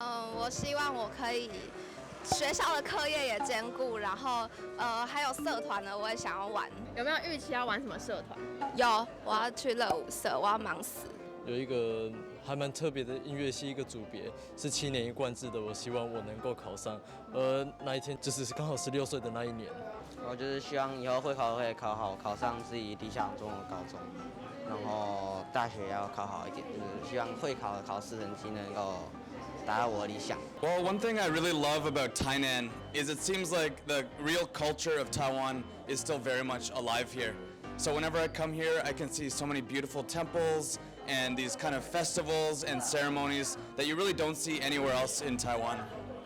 嗯，我希望我可以學校的課業也兼顧，然後還有社團呢，我也想要玩。有沒有預期要玩什麼社團？有，我要去熱舞社，我要忙死。有一個還蠻特別的音樂系一個組別，是7年一貫制的，我希望我能夠考上。而那一天就是剛好16歲的那一年。我就是希望以後會考會考好，考上自己理想中的高中，然後大學要考好一點，就是希望會考的考試成績能夠達到我的理想。 Well, one thing I really love about Tainan is it seems like the real culture of Taiwan is still very much alive here. So whenever I come here, I can see so many beautiful temples and these kind of festivals and ceremonies that you really don't see anywhere else in Taiwan.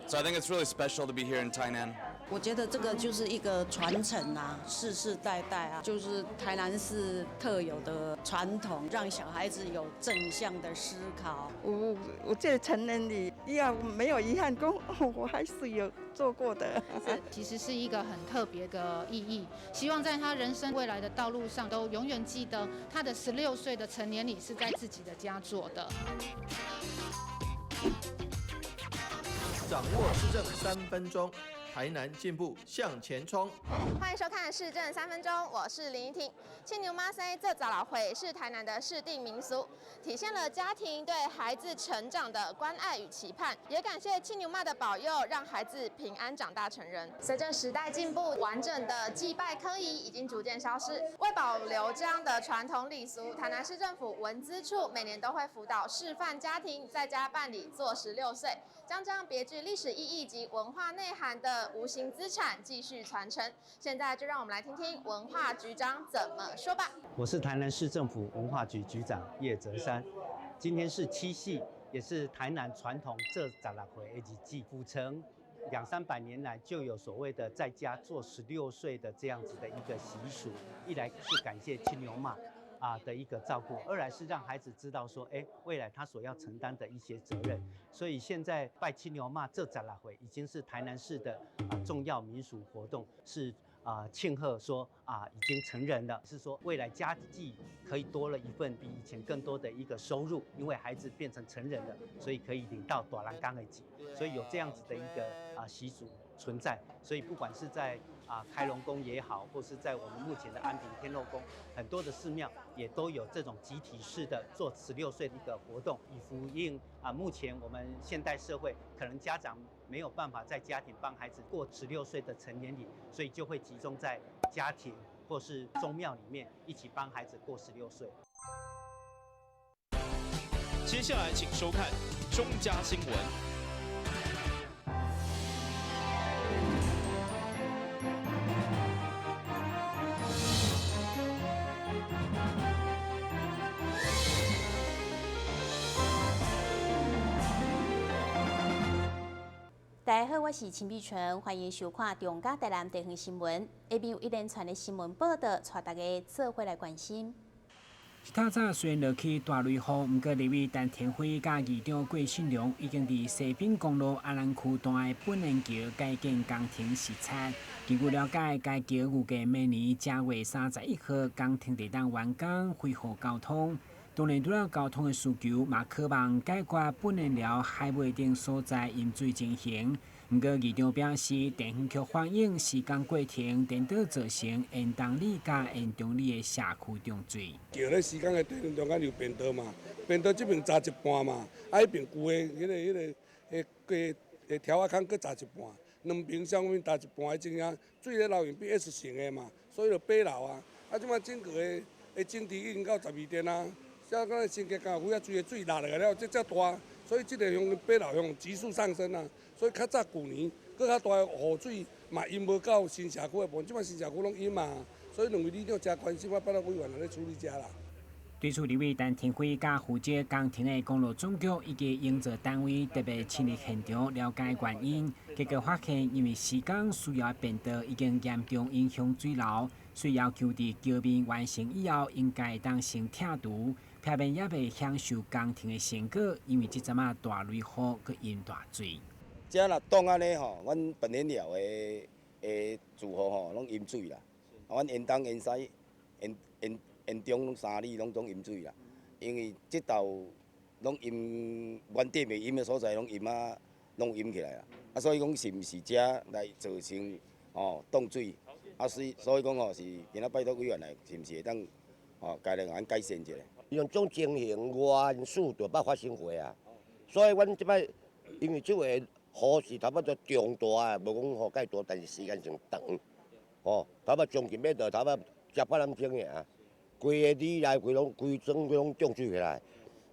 So I think it's really special to be here in Tainan. 我覺得這個就是一個傳承啊，世世代代啊，就是台南市特有的傳統，讓小孩子有正向的思考。我這個成年禮要沒有遺憾，講我還是有做過的。其實是一個很特別的意義，希望在他人生未來的道路上，都永遠記得他的16歲的成年禮是在自己的家做的。掌握市政3分鐘。台南進步向前衝！歡迎收看市政三分鐘，我是林依婷。青牛媽生做十六歲是台南的市定民俗，體現了家庭對孩子成長的關愛與期盼，也感謝青牛媽的保佑，讓孩子平安長大成人。隨着時代進步，完整的祭拜科儀已經逐漸消失。為保留這樣的傳統禮俗，台南市政府文資處每年都會輔導示範家庭在家辦理做十六歲，將這樣別具歷史意義及文化內涵的無形資產繼續傳承。現在就讓我們來聽聽文化局長怎麼說吧。我是台南市政府文化局局長葉澤山。今天是七夕，也是台南傳統做十六歲的日子。府城兩三百年來就有所謂的在家做十六歲的這樣子的一個習俗。一來是感謝青牛媽的一個照顧，二來是讓孩子知道說，哎，未來他所要承擔的一些責任。所以現在拜青牛媽做十六歲已經是台南市的重要民俗活動，是慶賀說已經成人了，是說未來家計可以多了一份比以前更多的一個收入，因為孩子變成成人了，所以可以領到大人工的錢，所以有這樣子的一個習俗存在。所以不管是在開隆宮也好，或是在我們目前的安平天後宮，很多的寺廟也都有這種集體式的做十六歲的一個活動，以呼應目前我們現代社會可能家長沒有辦法在家庭幫孩子過十六歲的成年禮，所以就會集中在家庭或是宗廟裡面一起幫孩子過十六歲。接下來請收看中嘉新聞。大家好，我是陳美純，歡迎收看中嘉台南地方新聞。下面有一連串的新聞報道，帶大家做伙來關心。透早雖然落起大雷雨，毋過立委陳庭輝佮議長郭信良已經佇西濱公路阿蘭區段的本連橋改建工程視察。根據了解，該橋預計明年正月31號工程就當完工，恢復交通。當然，除了交通的需求，嘛渴望解決本連寮海尾頂所在淹水情形。毋過，議長表示，地方局反映施工過程顛倒造成延東里佮延中里的社區中水。橋咧施工的過程中間有便道嘛，便道這邊鑿一半嘛，啊，彼邊舊的彼個條仔孔閣鑿一半，兩邊上面鑿一半的情形，水咧流用變 S 型的嘛，所以就爬流啊。啊，這擺整個的整治已經到12點啊。這個新加工府遐水的水落來了，這遮大，所以這個鄉爬流向急速上升啊。所以較早舊年，閣較大的雨水嘛淹無到新社區的部分，這擺新社區攏淹嘛，所以兩位里長誠關心，我拜託委員來咧處理這啦。對此，立委陳庭輝佮負責工程的公路總局以及營造單位特別親臨現場了解原因，結果發現因為施工需要的便道已經嚴重影響水流，所以要求佇橋面完成以後，應該當先拆除，避免猶未享受工程的成果，因為這陣仔大雷雨閣淹大水。這若擋按呢吼，阮本連寮的住戶吼攏淹水啦。啊，阮延東、延西、延延延中攏三里攏總淹水啦。因為這道攏淹原底袂淹的所在，攏淹啊，攏淹起來啊！啊，所以講是毋是遮來造成哦凍水？啊，所以講吼是今仔拜託委員來，是毋是會當哦，共咱改善一下？用這種情形，原始就捌發生過啊。所以阮這擺因為這回雨是差不多中大，無講雨蓋大，但是時間上長，吼，差不多將近欲到差不多食半點鐘爾，規个里內規攏規莊攏漲水起來。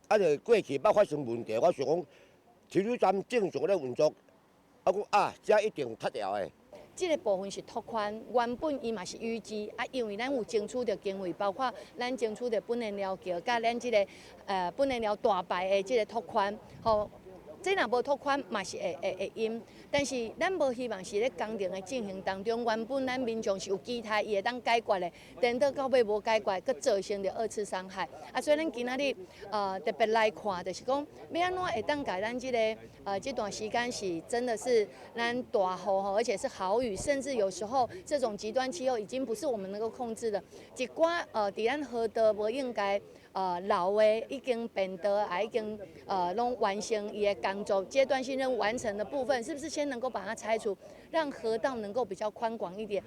啊，就過去捌發生問題，我想講抽水站正常咧運作，啊講啊，這一定塌掉的。這个部分是拓寬，原本伊嘛是淤積，啊，因為咱有爭取著經費，包括咱爭取著本蓮寮橋，佮咱這个本蓮寮大排的這个拓寬，吼。這若無拓寬嘛是會淹，但是咱無希望是咧工程的進行當中，原本咱民眾是有期待伊會當解決的，顛倒到尾無解決，閣造成著二次傷害。啊，所以咱今仔日特別來看，就是講欲按怎會當共咱這个這段時間是真的是咱大雨吼，而且是豪雨，甚至有時候這種極端氣候已經不是我們能夠控制的。一寡佇咱河道無應該老的已經便道，也已經攏完成伊的工作，階段性任務完成的部分，是不是先能夠把它拆除，讓河道能夠比較寬廣一點？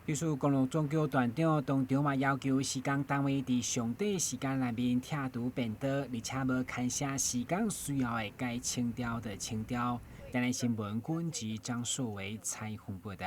對此，公路總局段長當場嘛要求施工單位佇上短時間內面拆除便道，而且無牽涉時間需要的，該清掉就清掉。台南新聞軍記張碩維採訪報道。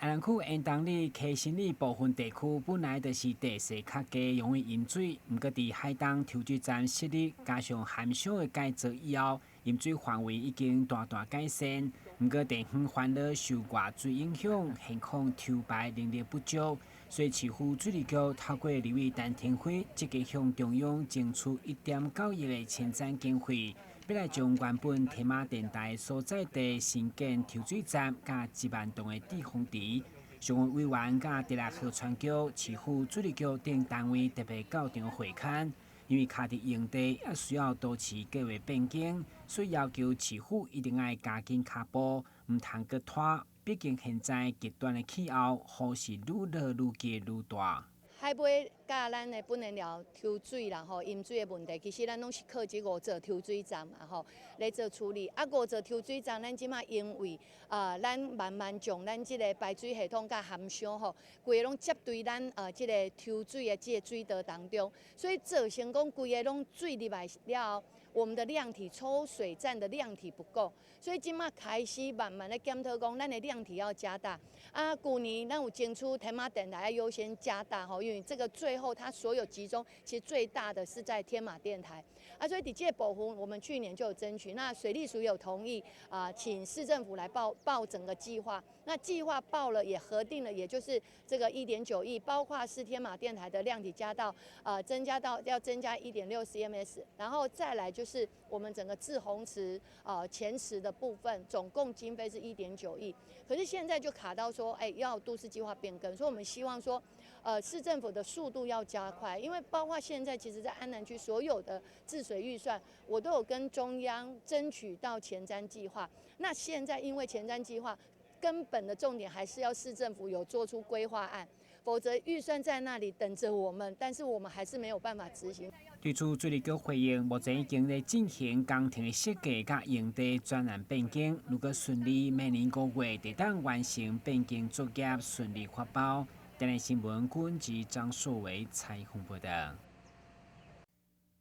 安南區延東里、溪新里部分地區本來就是地勢較低，容易淹水。毋過佇海東抽水站設立，加上涵箱的改造以後，淹水範圍已經大大改善。毋過地方煩惱受外水影響，現況抽排能力不足，所以市府水利局透過立委陳亭妃積極向中央爭取1.9億的前瞻經費，欲來將原本天馬電台所在地新建抽水站，佮1萬棟的滯洪池。相關委員佮直轄河川局、市府水利局等單位特別到場會勘，因為卡佇用地也需要都市計劃變更，所以要求市府一定愛加緊跤步，毋通閣拖。畢竟現在極端的氣候，雨是愈落愈急愈大。海尾佮咱的本蓮寮抽水啦吼，淹水的問題，其實咱攏是靠這五座抽水站嘛吼來做處理。啊，五座抽水站，咱這馬因為啊，咱慢慢將咱這个排水系統佮涵箱吼，規个攏接對咱這个抽水的這个水道當中，所以造成講規个攏水入來了後，我們的量體抽水站的量體不夠，所以這馬開始慢慢咧檢討講，咱的量體要加大。啊，舊年咱有爭取天馬電台要優先加大吼，因為這個最後它所有集中，其實最大的是在天馬電台。啊，所以佇這個部分，我們去年就有爭取，那水利署有同意啊，請市政府來報報整個計劃。那計劃報了也核定了，也就是這個1.9億，包括是天馬電台的量體加到增加到要增加1.6 CMS，然後再來就是我們整個滯洪池前池的部分，總共經費是1.9億。可是現在就卡到說，哎，要都市計劃變更，所以我們希望說，市政府的速度要加快，因為包括現在其實在安南區所有的治水預算，我都有跟中央爭取到前瞻計劃。那現在因為前瞻計劃根本的重點還是要市政府有做出規劃案，否則預算在那裡等着我們，但是我們還是沒有辦法執行。對此，水利局回應，目前已經在進行工程的設計佮用地專案變更，如果順利，明年5月就當完成變更作業，順利發包。台南新聞軍記張碩維採訪報道。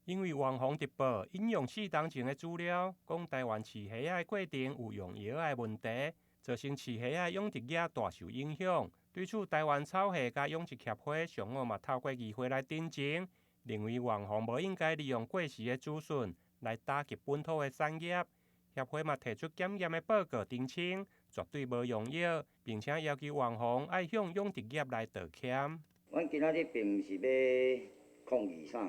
因為網紅直播引用4冬前的資料，講台灣飼蝦仔的過程有用藥的問題，造成飼蝦仔養殖業大受影響。對此，台灣草蝦佮養殖協會上午嘛透過議會來陳情，認為網紅無應該利用過時的資訊來打擊本土的產業。協會嘛提出檢驗的報告澄清，絕對無用藥，並且要求網紅愛向養殖業來道歉。阮今仔日並毋是欲抗議啥，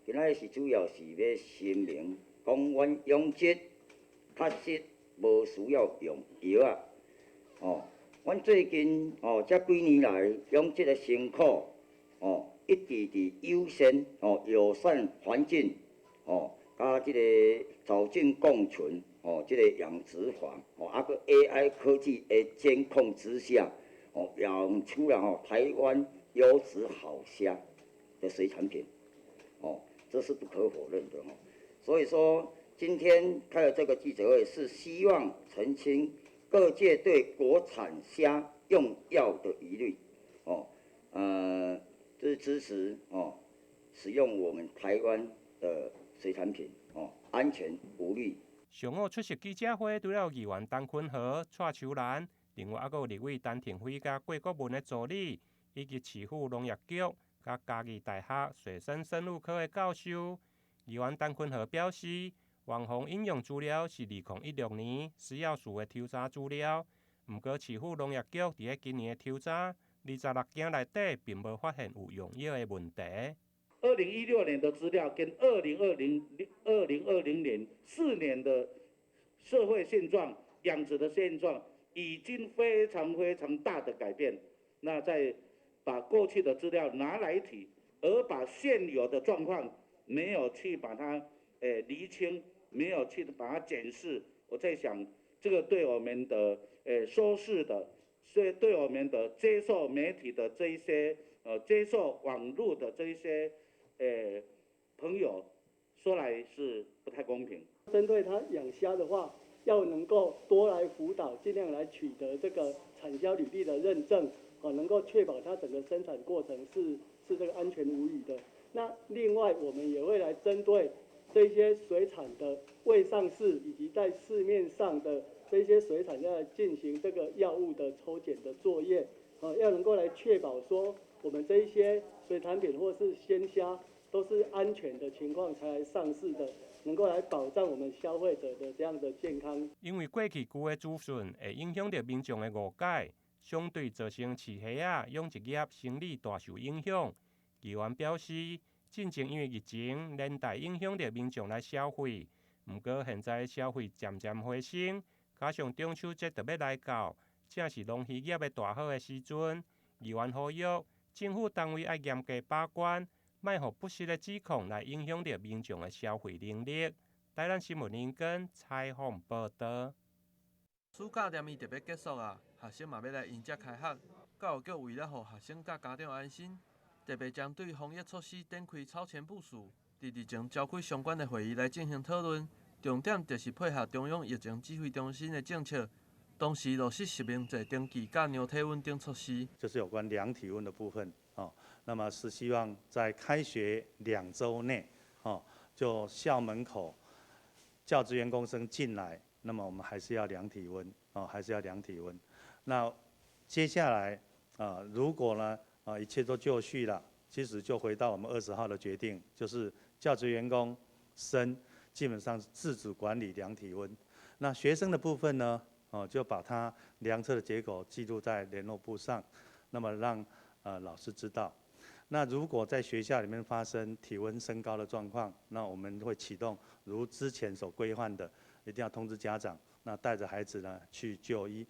今仔日是主要是欲聲明，講阮養殖確實無需要用藥仔。哦，阮最近哦，這幾年來養殖的辛苦，哦，一直佇友善哦友善環境，哦，佮這个藻菌共存，哦，這個養殖法，哦，啊，閣 AI 科技的監控之下，哦，養出了吼台灣優質好蝦的水產品，哦，這是不可否認的吼。所以說，今天開了這個記者會，是希望澄清各界對國產蝦用藥的疑慮，哦，就是支持哦，使用我們台灣的水產品，哦，安全無慮。上午出席記者會，除了議員陳坤和、蔡秋蘭，另外猶閣有立委陳亭妃佮郭國文的助理，以及市府農業局佮嘉義大學水生生物科的教授。議員陳坤和表示，網紅引用資料是2016年食藥署的抽查資料，毋過市府農業局佇咧今年的抽查26件內底，並無發現有用藥的問題。2016年的資料跟2020年4年的社會現狀、養殖的現狀已經非常非常大的改變。那再把過去的資料拿來提，而把現有的狀況沒有去把它釐清，沒有去把它檢視，我在想，這個對我們的收視的，對對我們的接受媒體的這一些接受網絡的這一些朋友說來是不太公平。針對他養蝦的話，要能夠多來輔導，盡量來取得這個產銷履歷的認證，哦，能夠確保它整個生產過程是這個安全無虞的。那另外，我們也會來針對這些水產的未上市以及在市面上的這些水產，要來進行這個藥物的抽檢的作業，哦，要能夠來確保說我們這一些水產品或是鮮蝦都是安全的情況才來上市的，能夠來保障我們消費者的這樣的健康。因為過去舊的資訊會影響著民眾的誤解，相對造成飼蝦仔養殖業生理大受影響。議員表示，進前因為疫情連帶影響著民眾來消費，毋過現在消費漸漸回升，加上中秋節就欲來到，正是農漁業的大好的時陣。議員呼籲政府單位愛嚴格把關，莫予不實的指控來影響著民眾的消費能力。台南新聞林根採訪報導。暑假連伊就欲結束啊，學生嘛欲來迎接開學。教育局為了予學生佮家長安心，特別針對防疫措施展開超前部署，佇日前召開相關的會議來進行討論。重點就是配合中央疫情指揮中心的政策，同時落實實名制登記佮量體溫等措施。就是有關量體溫的部分哦，那麼是希望在開學2週內，哦，就校門口教職員工生進來，那麼我們還是要量體溫，哦，還是要量體溫。那接下來啊，如果呢啊一切都就緒了，其實就回到我們20號的決定，就是教職員工生基本上自主管理量體溫。那學生的部分呢，哦，就把他量測的結果記錄在聯絡簿上，那麼讓老師知道。那如果在學校裡面發生體溫升高的狀況，那我們會啟動如之前所規範的，一定要通知家長，那帶着孩子呢去就醫，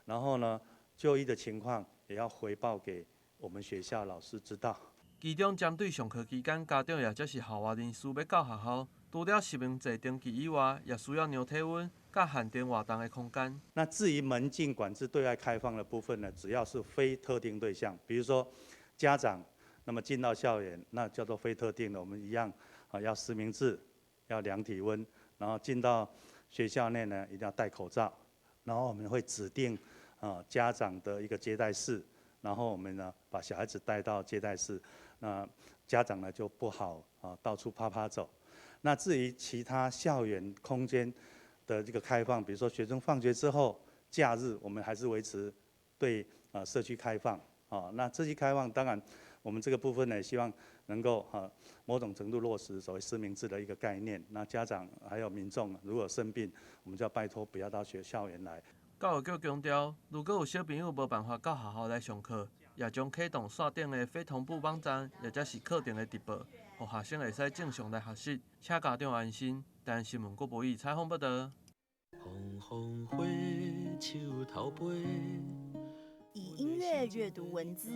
然後呢就醫的情況也要回報給我們學校老師知道。其中針對上課期間，家長抑者是校外人士欲到學校，除了實名制登記以外，也需要量體溫，佮限定活動的空間。那至於門禁管制對外開放的部分呢，只要是非特定對象，比如說家長，那麼進到校園，那叫做非特定的，我們一樣啊要實名制，要量體溫，然後進到學校內呢，一定要戴口罩，然後我們會指定啊家長的一個接待室，然後我們呢把小孩子帶到接待室，那家長呢就不好啊到處趴趴走。那至於其他校園空間的這個開放，比如說學生放學之後，假日我們還是維持對啊社區開放啊。那社區開放當然，我們這個部分呢，希望能夠啊某種程度落實所謂實名制的一個概念。那家長還有民眾如果生病，我們就要拜託不要到學校園來。教育局強調，如果有小朋友無辦法到學校來上課，也將啟動線頂的非同步網站，抑者是課程的直播，予學生會使正常來學習，請家長安心。台南新聞郭博宇採訪報導。紅紅火，樹頭飛。以音樂閱讀文字，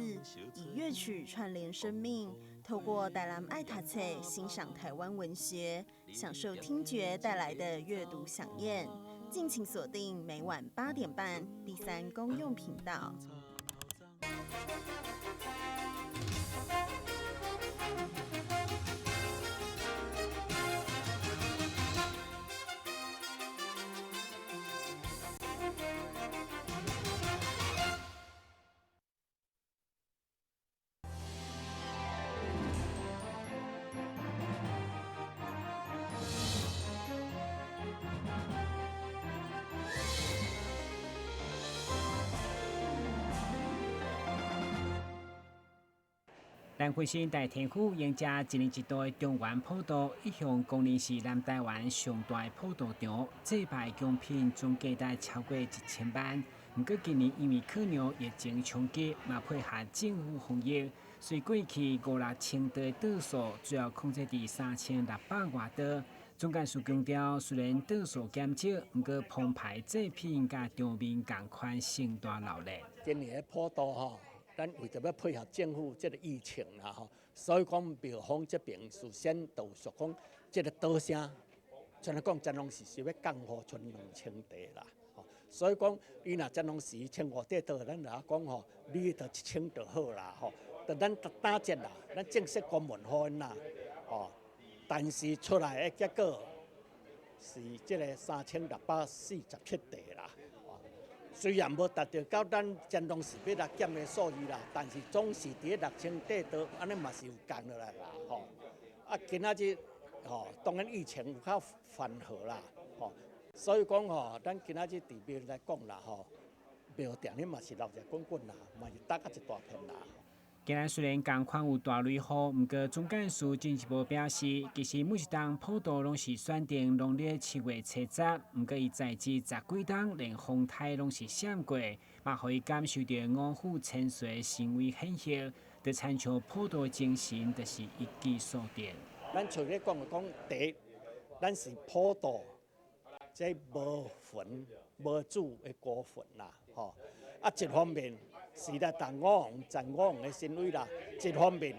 以樂曲串聯生命。透過台南愛讀冊欣賞台灣文學，享受聽覺帶來的閱讀饗宴。敬請鎖定每晚8點半第三公用頻道。南回新大天府迎接一年一度的中元普渡，一向公认是南台湾上大的普渡场，祭拜供品总价值超过1000万。毋过今年因为可能疫情冲击，嘛配合政府防疫，随过去五六千桌的桌数，最后控制伫3600外桌。总干事强调，虽然桌数减少，毋过澎湃祭品佮场面仝款盛大闹热。今年的普渡吼，咱为著欲配合政府这个疫情啦吼，所以讲庙方这边事先就有说讲，这个桌声，像来讲，真拢是是欲降予賰2000块啦。所以讲，伊若真拢是1500块桌，咱就讲吼，你就1000就好啦吼。就咱打折啦，咱正式公文予𪜶啦，吼。但是出来的结果是这个3647块啦。虽然无达到到咱真拢是欲来减的数字啦，但是总是伫6000块桌，按呢嘛是有降落来啦，吼。啊，今仔日吼，当然疫情有较缓和啦，吼。所以讲吼，咱今仔日伫庙来讲啦吼，庙埕咧嘛是闹热滚滚啦，嘛是焦甲一大片啦。今仔虽然仝款有大雷雨，毋过总干事进一步表示，其实每一冬普渡拢是选定农历7月初10，毋过伊在职十几冬，连风台拢是闪过，嘛予伊感受著五虎千岁神威显赫，就亲像普渡精神，就是一举数得。咱除咧讲讲，第一，咱是普渡。这无坟无主的孤坟啦，吼！啊，一方面是来赞五王、赞五王的神威啦，一方面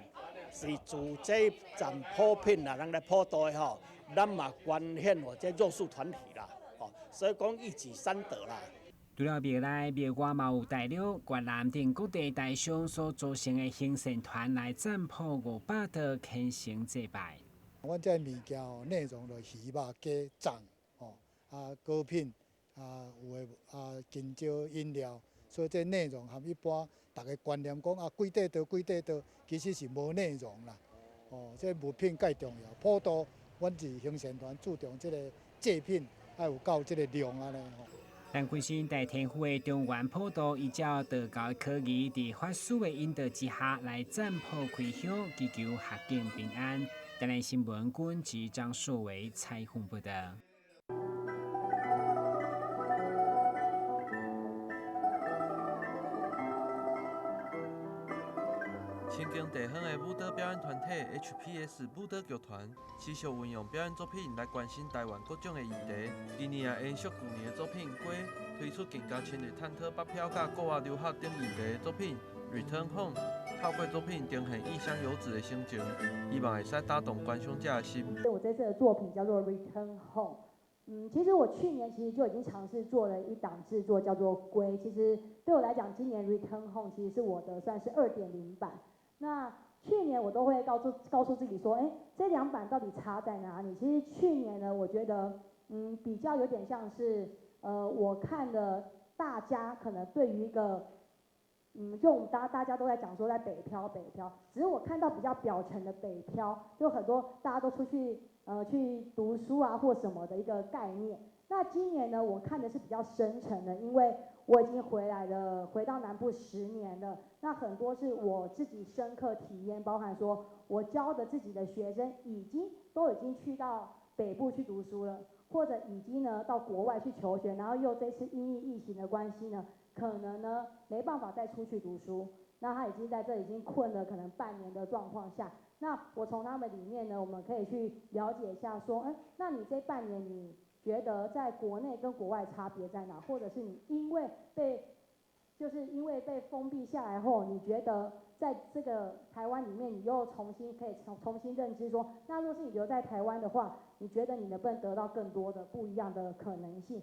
是自这站普品啦，人来普渡的吼，咱嘛关献予这弱势团体啦，吼，所以讲一举三得啦。除了庙内、庙外嘛有大陆、越南等各地台商所组成的行善团来赞普500桌虔诚祭拜。阮这物件吼，内容就鱼肉鸡粽。啊，果品啊，有的啊，香蕉饮料，所以这内容和一般大家观念讲啊，几块桌几块桌，其实是无内容啦。哦，这物品较重要。普渡，阮是行善团注重这个祭品，爱有够这个量按呢吼。南回新大天府的中元普渡，依照道教的科仪，伫法师的引导之下来赞普开香，祈求合境平安。台南新闻军及张硕维采访报道。亲近地方的舞蹈表演团体 HPS 舞蹈剧团，持续运用表演作品来关心台湾各种的议题。今年也延续旧年的作品《归》，推出更加深入探讨北漂佮国外留学等议题的作品《Return Home》。透过作品呈现异乡游子的心情，希望会使打动观赏者的心。我这次的作品叫做《Return Home》。其实我去年其实就已经尝试做了一档制作，叫做《归》。其实对我来讲，今年《Return Home》其实是我的算是2.0版。那去年我都会告诉自己说，这两版到底差在哪里？其实去年呢，我觉得，比较有点像是，我看了大家可能对于一个，就我们大家都在讲说在北漂北漂，只是我看到比较表层的北漂，就很多大家都出去，去读书啊或什么的一个概念。那今年呢，我看的是比较深层的，因为我已经回来了，回到南部10年了。那很多是我自己深刻体验，包含说我教的自己的学生都已经去到北部去读书了，或者已经呢到国外去求学，然后又这次因疫情的关系呢，可能呢没办法再出去读书。那他已经在这已经困了可能半年的状况下，那我从他们里面呢，我们可以去了解一下说，那你这半年你觉得在国内跟国外差别在哪？或者是你因为被封闭下来后，你觉得在这个台湾里面，你又重新可以重新认知说，那若是你留在台湾的话，你觉得你能不能得到更多的不一样的可能性？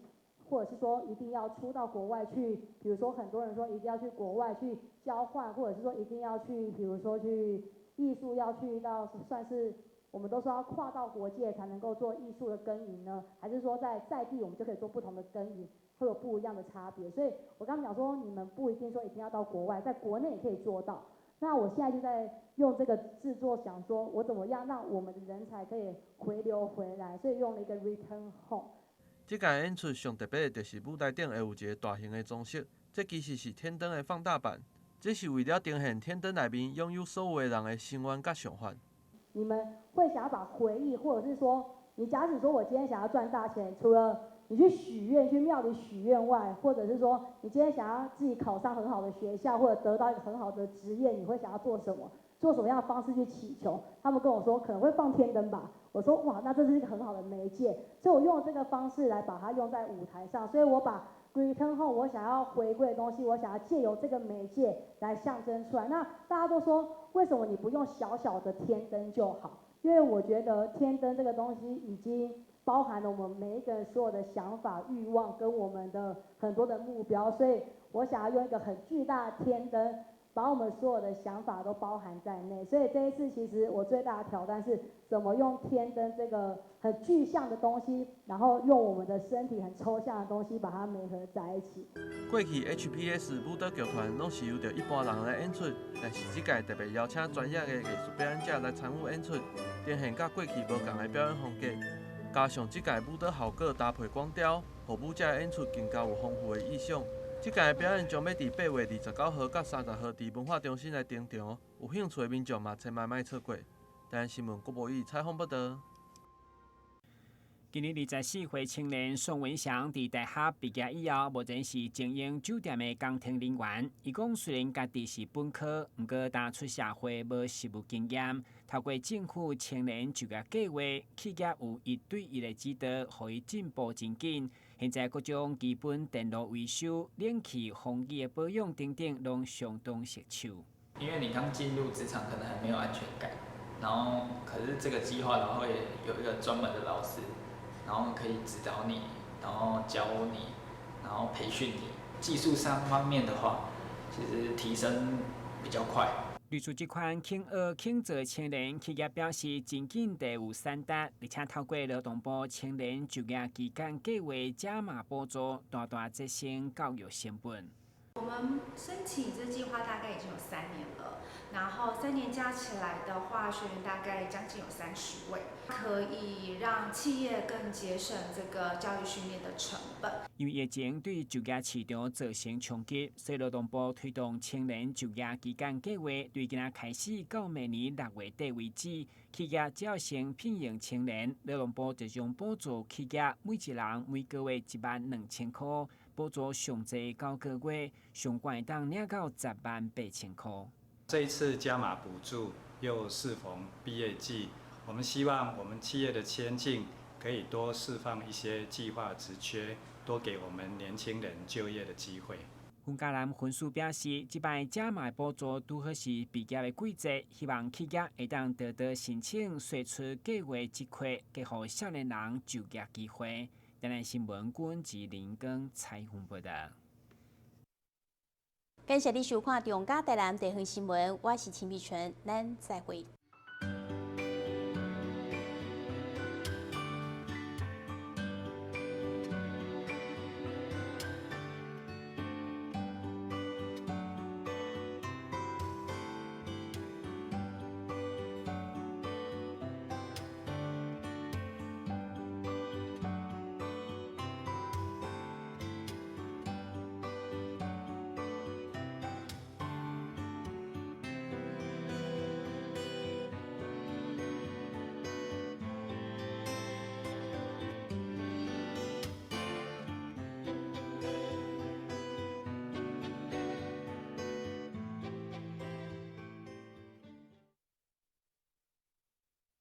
或者是说一定要出到国外去，比如说很多人说一定要去国外去交换，或者是说一定要去，比如说去艺术要去到算是我们都说要跨到国界才能够做艺术的耕耘呢，还是说在在地我们就可以做不同的耕耘，会有不一样的差别？所以我刚刚讲说，你们不一定说一定要到国外，在国内也可以做到。那我现在就在用这个制作，想说我怎么样让我们的人才可以回流回来，所以用了一个 Return Home。这届演出上特别的就是舞台顶会有一个大型的装饰，这其实是天灯的放大版。這是為了呈現天燈內面擁有所有的人的心願佮想法。你們會想要把回憶，或者是說，你假使說我今天想要賺大錢，除了你去許願、去廟裡許願外，或者是說你今天想要自己考上很好的學校，或者得到一個很好的職業，你會想要做什麼？做什麼樣的方式去祈求？他們跟我說可能會放天燈吧。我說哇，那這是一個很好的媒介，所以我用這個方式來把它用在舞台上。所以我把 return home 我想要回歸的東西，我想要借由這個媒介來象徵出來。那大家都說，為什麼你不用小小的天燈就好？因為我覺得天燈這個東西已經包含了我們每一個人所有的想法、慾望跟我們的很多的目標，所以我想要用一個很巨大的天燈，把我們所有的想法都包含在內。所以這一次其實我最大的挑戰是怎麼用天燈這個很具象的東西，然後用我們的身體很抽象的東西把它媒合在一起。過去 HPS 舞蹈劇團攏是由著一般人來演出，但是這屆特別邀請專業的藝術表演者來參與演出，呈現佮過去無仝的表演風格。加上這屆舞蹈效果搭配光雕，予舞者的演出更加有豐富的意象。這屆的表演將欲佇8月29號佮30號佇文化中心來登場，有興趣的民眾嘛千萬莫錯過。台南新聞郭博宇採訪報導。今年24歲青年宋文祥佇大學畢業以後，目前是經營酒店的工程人員。伊講雖然家己是本科，毋過當出社會無實務經驗。透過政府青年就業計劃，企業有一對一的指導，予伊進步真緊。現在各種基本電路維修、冷氣、風機的保養等等，攏相當熟手。因為你剛進入職場，可能還沒有安全感，然後可是這個計劃的話，會有一個專門的老師。然後可以指導你，然後教你，然後培訓你。技術上方面的話，其實提升比較快。類似這款肯學肯做青年，企業表示真緊就有選擇，而且透過勞動部青年就業基金計劃加碼補助，大大節省教育成本。我們申請這計劃大概已經有3年了，然後3年加起來的話，學員大概將近有30位，可以讓企業更節省這個教育訓練的成本。因為疫情對就業市場造成衝擊，所以勞動部推動青年就業基金計劃，對今仔開始到明年6月底為止，企業只要先聘用青年，勞動部就將補助企業每一人每個月12,000塊。補助上濟9個月，上懸會當領到108,000塊。這一次加碼補助又適逢畢業季，我們希望我們企業的前進可以多釋放一些計劃職缺，多給我們年輕人就業的機會。洪家南分署表示，這擺加碼補助拄好是畢業的季節，希望企業會當多多申請，釋出計劃職缺，給予少年人就業機會。台南新聞郭志林跟采訪報導。感謝你收看《中嘉台南地方新聞》，我是秦美純，咱再會。